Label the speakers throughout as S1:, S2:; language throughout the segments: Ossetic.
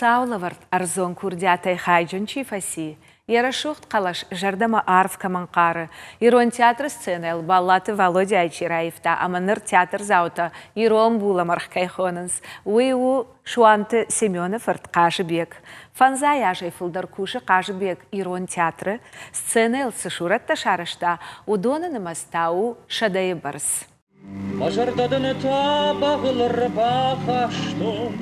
S1: Хуыцауы лӕвӕрд ӕрдзон курдиатӕй хайджын чи фӕци, йӕ рӕсугъд хъӕлӕс зӕрдӕмӕ арф кӕмӕн хъары, ирон театры сценӕйыл Баллаты Валодяйы чи раивта ӕмӕ ныр театрдзаутӕ ирон булӕмӕргъ кӕй хонынц, уый у Суанты Семены фырт Хъазыбег. Фӕндзай азӕй фылдӕр кусы Хъазыбег ирон театры, сценӕйыл цы сурӕттӕ сарӕзта, уыдоны нымӕц та у сӕдӕйы бӕрц.
S2: Мӕ зӕрдӕ дын тӕбӕгъыл ӕрбахастон,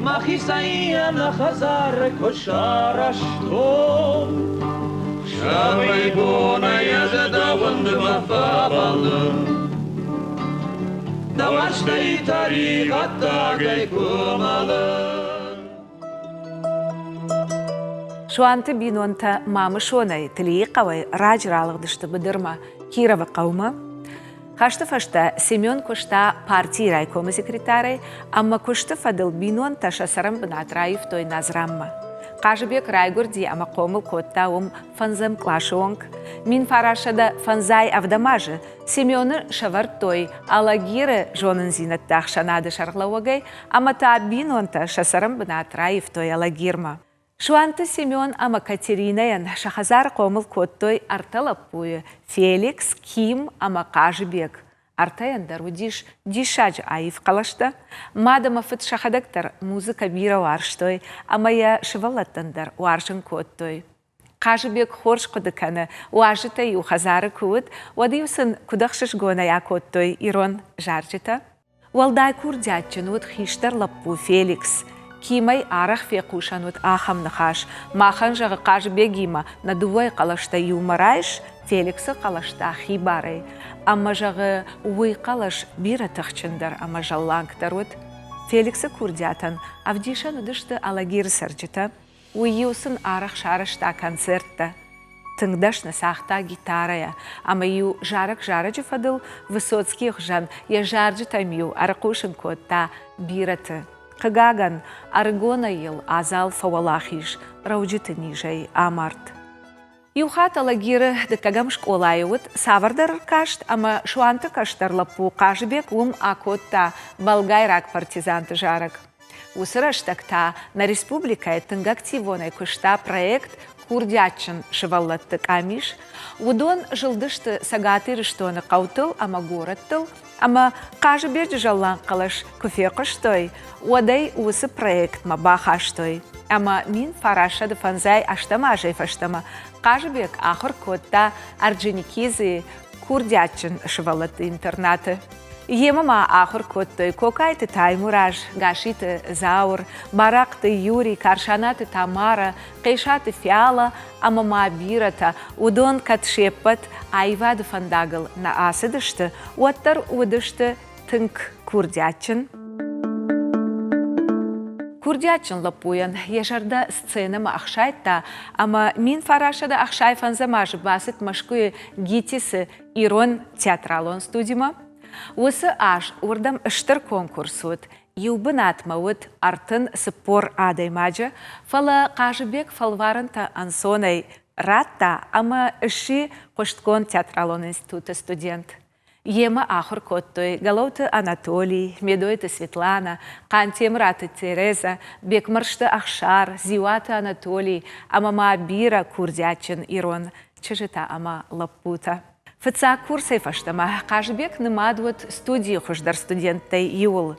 S2: Мӕхицӕй ӕнӕ хӕдзар куы сарӕзтон. Сабый бонӕй ӕз дӕ уындмӕ фӕбӕллын, Дӕ уарзтӕй тӕригъӕддагӕй куы мӕлын.
S1: Суанты бинонтӕ Мамысонӕй Тлийы хъӕуӕй раджы ралыгъдысты быдырмӕ, Кировы хъӕумӕ. Хӕсты фӕстӕ Семен куыста партийы райкомы секретарӕй ӕмӕ куысты фӕдыл бинонтӕ сӕ цӕрӕнбынат раивтой Назранмӕ. Хъазыбег райгуырди ӕмӕ хъомыл кодта уым фӕндзӕм къласы онг. 1957 азы Семены сӕвӕрдтой Алагиры зонындзинӕдты ӕхсӕнады сӕргълӕууӕгӕй ӕмӕ та бинонтӕ сӕ цӕрӕнбынат раивтой Алагирмӕ. Суанты Семен ӕмӕ Катеринӕйӕн сӕ хӕдзары хъомыл кодтой ӕртӕ лӕппуйы Феликс, Ким ӕмӕ Хъазыбег. Ӕртӕйӕн дӕр уыдис диссаджы аив хъӕлӕстӕ. Мад ӕмӕ фыд сӕхӕдӕг дӕр музыкӕ бирӕ уарзтой ӕмӕ йӕ сывӕллӕттӕн дӕр уарзын кодтой. Хъазыбег хорз хъуыды кӕны, уазджытӕ-иу хӕдзары куы уыд, уӕд-иу сын куыд ӕхсызгонӕй акодтой ирон зарджытӕ. Уӕлдай курдиатджын уыд хистӕр лӕппу Феликс. Кимӕй арӕх фехъусӕн уыд ахӕм ныхас: Махӕн, зӕгъы Хъазыбегимӕ, нӕ дыууӕйы хъӕлӕстӕ иумӕ райс, Феликсы хъӕлӕс та хибарӕй. Ӕмӕ, зӕгъы, уый хъӕлӕс бирӕ тыхджындӕр ӕмӕ зӕллангдӕр уыд. Феликсы курдиатӕн ӕвдисӕн уыдысты Алагиры цӕрджытӕ. Уый-иу сын арӕх сарӕзта концерттӕ. Тынг дӕсны цагъта гитарӕйӕ ӕмӕ-иу зарӕг зарӕджы фӕдыл Высоцкийы хуызӕн йӕ зарджытӕм-иу ӕрхъусын кодта бирӕты. Хъыгагӕн, ӕрыгонӕй йыл адзал фӕуӕлахиз, рӕуджыты низӕй амард. Иу хатт Алагиры дыккӕгӕм скъолайы уыд цавӕрдӕр ӕркаст ӕмӕ Суанты кӕстӕр лӕппу Хъазыбег уым акодта болгайраг партизанты зарӕг. Уыцы рӕстӕг та нӕ республикӕйы тынг активонӕй куыста проект Курдиатджын сывӕллӕтты къамис. Уыдон зылдысты Цӕгат Ирыстоны хъӕутыл ӕмӕ горӕттыл ӕмӕ Хъазыбеджы зӕлланг хъӕлӕс куы фехъуыстой, уӕд ӕй уыцы проектмӕ бахастой. Ӕмӕ 1958 азӕй фӕстӕмӕ Хъазыбег ахуыр кодта Орджоникидзейы курдиатджын сывӕллӕтты интернаты. Йемӕ ма ахуыр кодтой Кокайты Таймураз, Гаситы Зауыр, Барахъты Юрий, Карсанаты Тамара, Хъесаты Фиала ӕмӕ ма бирӕтӕ. Уыдон кӕд се ппӕт аивады фӕндагыл нӕ ацыдысты, уӕддӕр уыдысты тынг курдиатджын. Курдиатджын лӕппуйӕн йӕ зӕрдӕ сценӕмӕ ӕхсайдта ӕмӕ 1965 азы бацыд Мӕскуыйы ГИТИС-ы ирон театралон студимӕ. Уыцы аз уырдӕм стыр конкурс уыд, иу бынатмӕ уыд 34 адӕймаджы, фӕлӕ Хъазыбег фӕлварӕнтӕ ӕнцонӕй радта ӕмӕ сси хъуыстгонд театралон институты студент. Йемӕ ахуыр кодтой Гӕлӕуты Анатолий, Медойты Светланӕ, Хъантемыраты Терезӕ, Бекмӕрзты Ӕхсар, Дзиуаты Анатолий ӕмӕ ма бирӕ курдиатджын ирон чызджытӕ ӕмӕ лӕппутӕ. Фыццаг курсӕй фӕстӕмӕ Хъазыбег нымад уыд студийы хуыздӕр студенттӕй иуыл.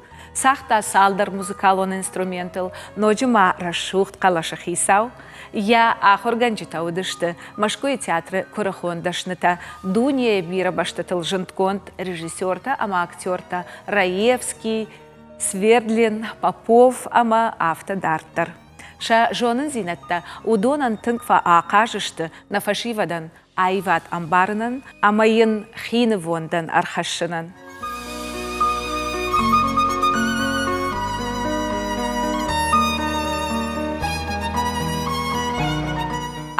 S1: Цагъта цалдӕр музыкалон инструментыл, ноджы ма рӕсугъд хъӕлӕсы хицау. Йӕ ахуыргӕнджытӕ уыдысты Мӕскуыйы театры куырыхон дӕснытӕ, дунейы бирӕ бӕстӕтыл зындгонд режиссертӕ ӕмӕ актертӕ Раевский, Свердлин, Попов ӕмӕ афтӕ дарддӕр. Сӕ зонындзинӕдтӕ уыдонӕн тынг фӕахъаз сты нӕ фӕсивӕдӕн аивад ӕмбарынӕн ӕмӕ йын хи нывондӕн ӕрхӕссынӕн.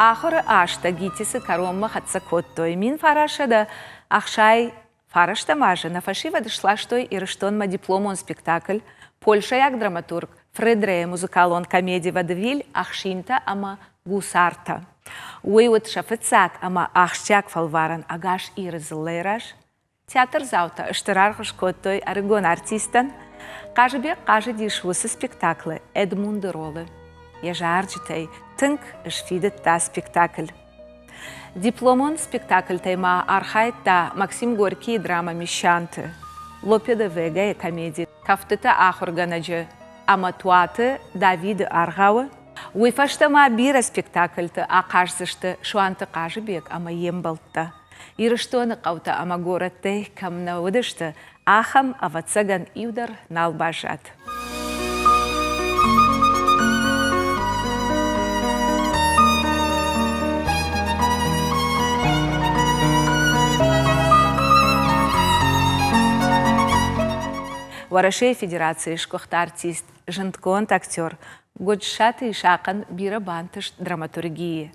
S1: Ахуыры азтӕ ГИТИС-ы кӕронмӕ хӕццӕ кодтой 1969 азы нӕ фӕсивӕд сластой Ирыстонмӕ дипломон спектакль польшӕйаг драматург Фредрейы музыкалон комеди «Водевиль» ӕхсинтӕ ӕмӕ гусартӕ. Уый уыд сӕ фыццаг ӕмӕ ахсджиаг фӕлварӕн ӕгас Иры дзыллӕйы раз. Театрдзаутӕ стыр аргъ скодтой ӕрыгон артисттӕн. Хъазыбег хъазыдис уыцы спектаклы Эдмунды ролы. Йӕ зарджытӕй тынг сфидыдта спектакль. Дипломон спектакльтӕй ма архайдта Максим Горькийы драмӕ «Мещанты», Лопе де Вегайы комеди «Кӕфтыты ахуыргӕнӕджы» ӕмӕ Туаты Давиды аргъауы. Уый фӕстӕ ма бирӕ спектакльты ахъаздзысты Суанты Хъазыбег ӕмӕ йе мбӕлттӕ. Ирыстоны хъӕутӕ ӕмӕ горӕттӕй кӕм нӕ уыдысты, ахӕм, ӕвӕццӕгӕн, иу дӕр нал баззад. Уӕрӕсейы Федерацийы сгуыхт артист, зындгонд актер Гуджсаты Исахъӕн бирӕ бантыст драматургийы.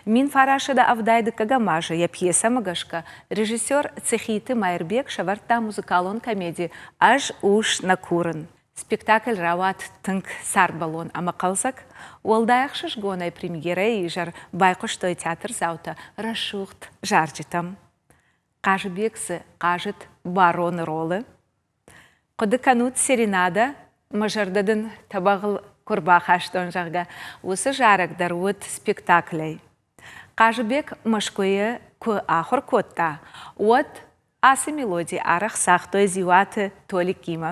S1: 1970 дыккӕгӕм азы йӕ пьесӕмӕ гӕсгӕ режиссер Цихиты Майырбег сӕвӕрдта музыкалон комеди «Ӕз ус нӕ курын». Спектакль рауад тынг цардбӕллон ӕмӕ хъӕлдзӕг. Уӕлдай ӕхсызгонӕй премьерӕйы изӕр байхъуыстой театрдзаутӕ рӕсугъд зарджытӕм. Хъазыбег дзы хъазыд бароны ролы. Хъуыды кӕнут, Серенадӕ, мӕ зӕрдӕ дын тӕбӕгъыл куы рбахастон, зӕгъгӕ, уыцы зарӕг дӕр уыд спектаклӕй. Хъазыбег Мӕскуыйы куы ахуыр кодта, уӕд ацы мелоди арӕх цагътой Дзиуаты Толикимӕ.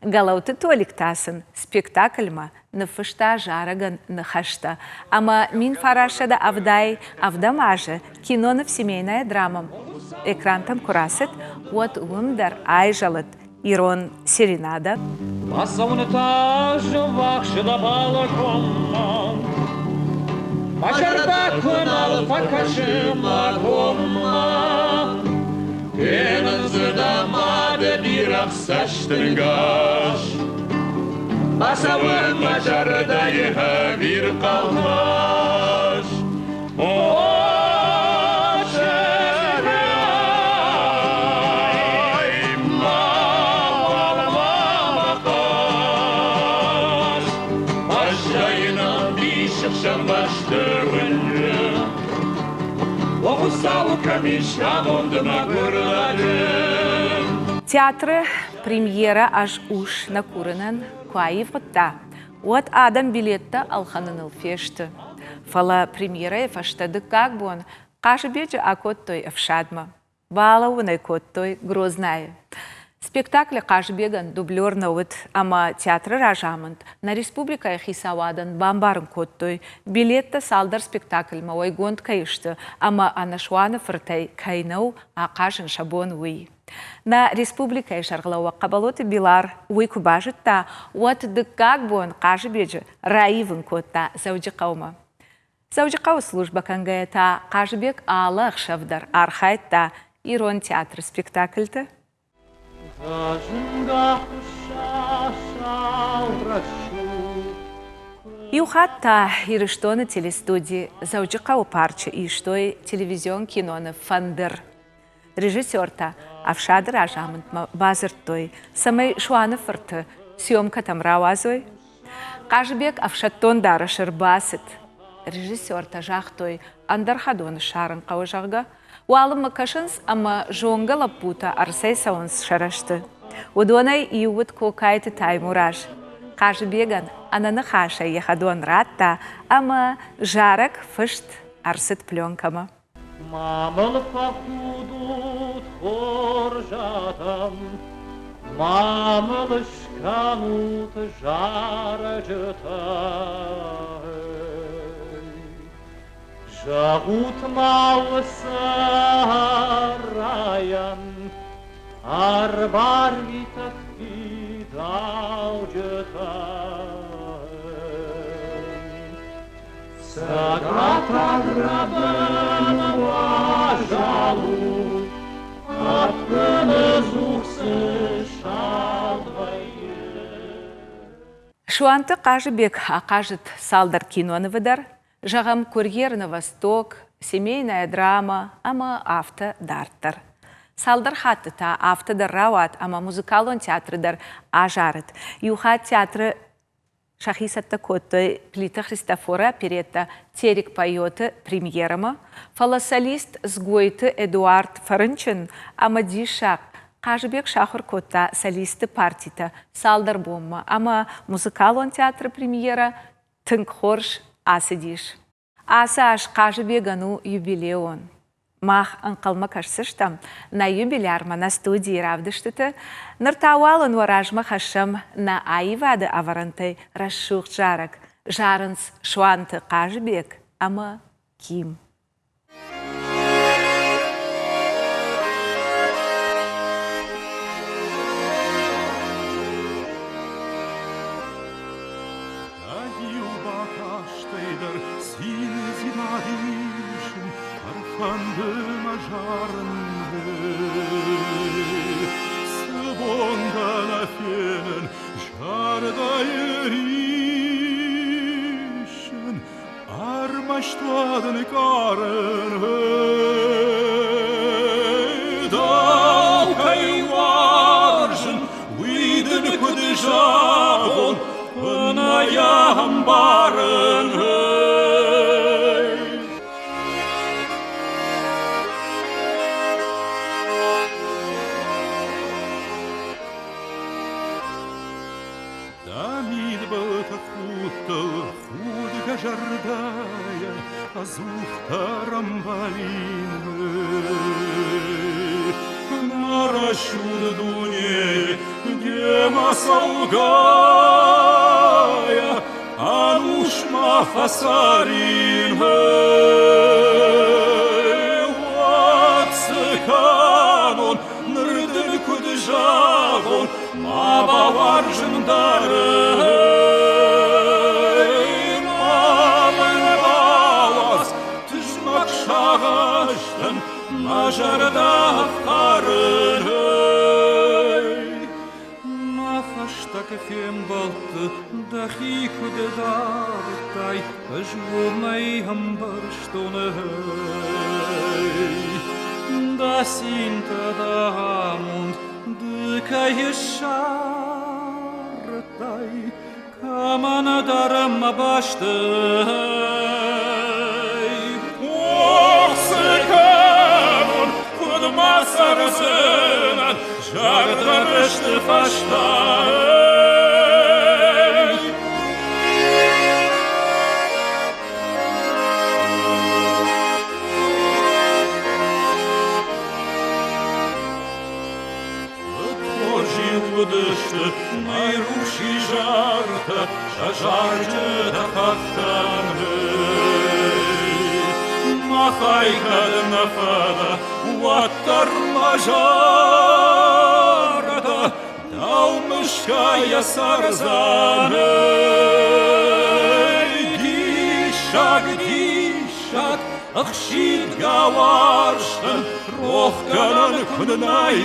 S1: Гӕлӕуты Толик та сын спектакльмӕ ныффыста зарӕгӕн ныхӕстӕ ӕмӕ 1977 азы киноныв «Семейная драма» экрантӕм куы рацыд, уӕд уым дӕр айзӕлыд ирон серенадӕ.
S2: Бацӕуыны та зӕввахс дӕ балконмӕ, Мӕ зӕрдӕ куы нал фӕкӕсы мӕ коммӕ. Фенын дзы дӕ мады бирӕгъ цӕстынгас. Бацӕуы мӕ зӕрдӕйы ӕвирхъау тас. О, чызгай, мауал мӕ хъаз. Баззайын ӕмбисӕхсӕн бӕсты уынджы. О, Хуыцауы кӕм ис амонды мӕгуыр лӕджы.
S1: Театры премьерӕ ӕз ус нӕ курынӕн куы аивгъуыдта, уӕд адӕм билеттӕ ӕлхӕныныл фесты. Фӕлӕ премьерӕйы фӕстӕ дыккаг бон Хъазыбеджы акодтой ӕфсадмӕ. Балӕууын ӕй кодтой Грознайы. Спектаклы Хъазыбегӕн дублер нӕ уыд ӕмӕ театры разамынд нӕ республикӕйы хицауадӕн бамбарын кодтой, билеттӕ цалдӕр спектакльмӕ уӕйгонд кӕй сты ӕмӕ ӕнӕсуаны фыртӕй кӕй нӕу ахъазын сӕ бон, уый. Нӕ республикӕйы сӕргълӕууӕг Хъӕбӕлоты Билар уый куы базыдта, уӕд дыккаг бон Хъазыбеджы раивын кодта Дзӕуджыхъӕумӕ. Дзӕуджыхъӕуы службӕ кӕнгӕйӕ та Хъазыбег алы ӕхсӕв дӕр архайдта ирон театры спектакльты. Иу хатт та Ирыстоны телестуди Дзӕуджыхъӕуы парчы истой телевизион киноныв «Фӕндыр». Режиссертӕ ӕфсады разамындмӕ бадзырдтой, цӕмӕй Суаны-фырты съемкӕтӕм рауадзой. Хъазыбег ӕфсӕддон дарӕсы рбацыд. Режиссертӕ загътой, ӕндӕр хӕдоны ссарын хъӕуы, зӕгъгӕ. Уалынмӕ кӕсынц ӕмӕ зонгӕ лӕппутӕ ӕрцӕйцӕуынц сӕ рӕзты. Уыдонӕй иу уыд Кокайты Таймураз. Хъазыбегӕн ӕнӕныхасӕй йӕ хӕдон радта ӕмӕ зарӕг фыст ӕрцыд пленкӕмӕ.
S2: Ма мыл фӕхудут, хорз адӕм, ма мыл скӕнут зарджытӕ. Зӕгъут-ма уыцы райӕн, ӕрбарвитӕд фидауджытӕ. Цӕгатаг рӕбын уазал у, ӕппынӕдзух цы салд вӕййы.
S1: Суанты Хъазыбег ахъазыд цалдӕр кинонывы дӕр, зӕгъӕм, «Курьер на Восток», «Семейная драма» ӕмӕ афтӕ дарддӕр. Цалдӕр хатты та афтӕ дӕр рауад ӕмӕ музыкалон театры дӕр азарыд. Иу хатт театры Сӕхи цӕттӕ кодтой Плиты Христофоры опереттӕ «Терек поет-ы» премьерӕмӕ, фӕлӕ солист Дзгойты Эдуард фӕрынчын ӕмӕ диссаг. Хъазыбег сахуыр кодта солисты партитӕ цалдӕр бонмӕ ӕмӕ музыкалон театры премьерӕ тынг хорз ацыдис. Ацы аз Хъазыбегӕн у юбилеон. Мах ӕнхъӕлмӕ кӕсдзыстӕм нӕ юбилярмӕ нӕ студийы равдыстыты. Ныр та уал ын уӕ размӕ хӕссӕм нӕ аивады ӕвӕрӕнтӕй рӕсугъд зарӕг. Зарынц Суанты Хъазыбег ӕмӕ Ким.
S3: Иу бакастӕй дӕр циндзинад исын, ӕрфӕнды мӕ зарын. Цы бон дӕ нӕ фенын, зӕрдӕйы рисын, ӕрмӕст уӕд нкъарын. Дӕу кӕй уарзын, уый дын куыд зӕгъон, куы йӕ ӕмбарын. Дӕ мидбылты худтыл худгӕ зӕрдӕйӕ ӕдзухдӕр ӕмбӕлин. Нӕ рӕсугъд дунейы демӕ цӕугӕйӕ ӕнусмӕ фӕцӕрин. Уӕд цы кӕнон, ныр дын куыд зӕгъон, ма бауарзын дӕр. Ма мын бауадз тызмӕг сагъӕстӕн мӕ зӕрдӕ ӕфхӕрын.
S4: Мӕ фӕстаг фембӕлдты дӕхи куыд дардтай, ӕз уымӕй ӕмбӕрстон. Дӕ цинтӕ, дӕ амонд ды кӕй ссардтай, кӕмӕн дӕр мӕ бӕсты.
S3: Ох, цы кӕнон, куыд ма цӕрдзынӕн, зӕрдӕрысты фӕстӕ. Уыдысты мӕйрухс изӕртӕ, сӕ зарджытӕ хӕхтӕн. Махӕй кӕд нӕ фӕлӕ, уӕддӕр ма зӕрдӕ дӕу мысгӕйӕ цӕрдзӕн. Диссаг, диссаг, ӕхсидгӕ уарзтӕн рохгӕнӕн куыд нӕй.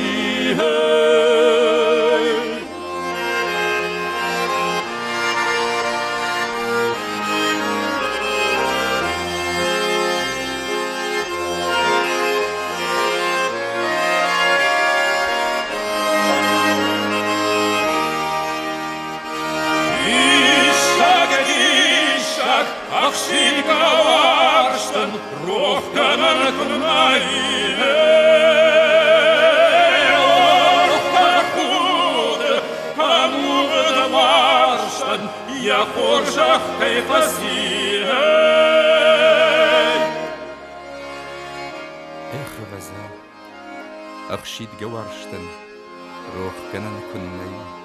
S3: Диссаг, диссаг, ӕхсидгӕ уарзтӕн рохгӕнӕн куыд нӕй. Йӕ хорзӕх кӕй фӕци.
S4: Эх, ӕвӕдза, ӕхсидгӕ уарзтӕн рохгӕнӕн куыннӕ и.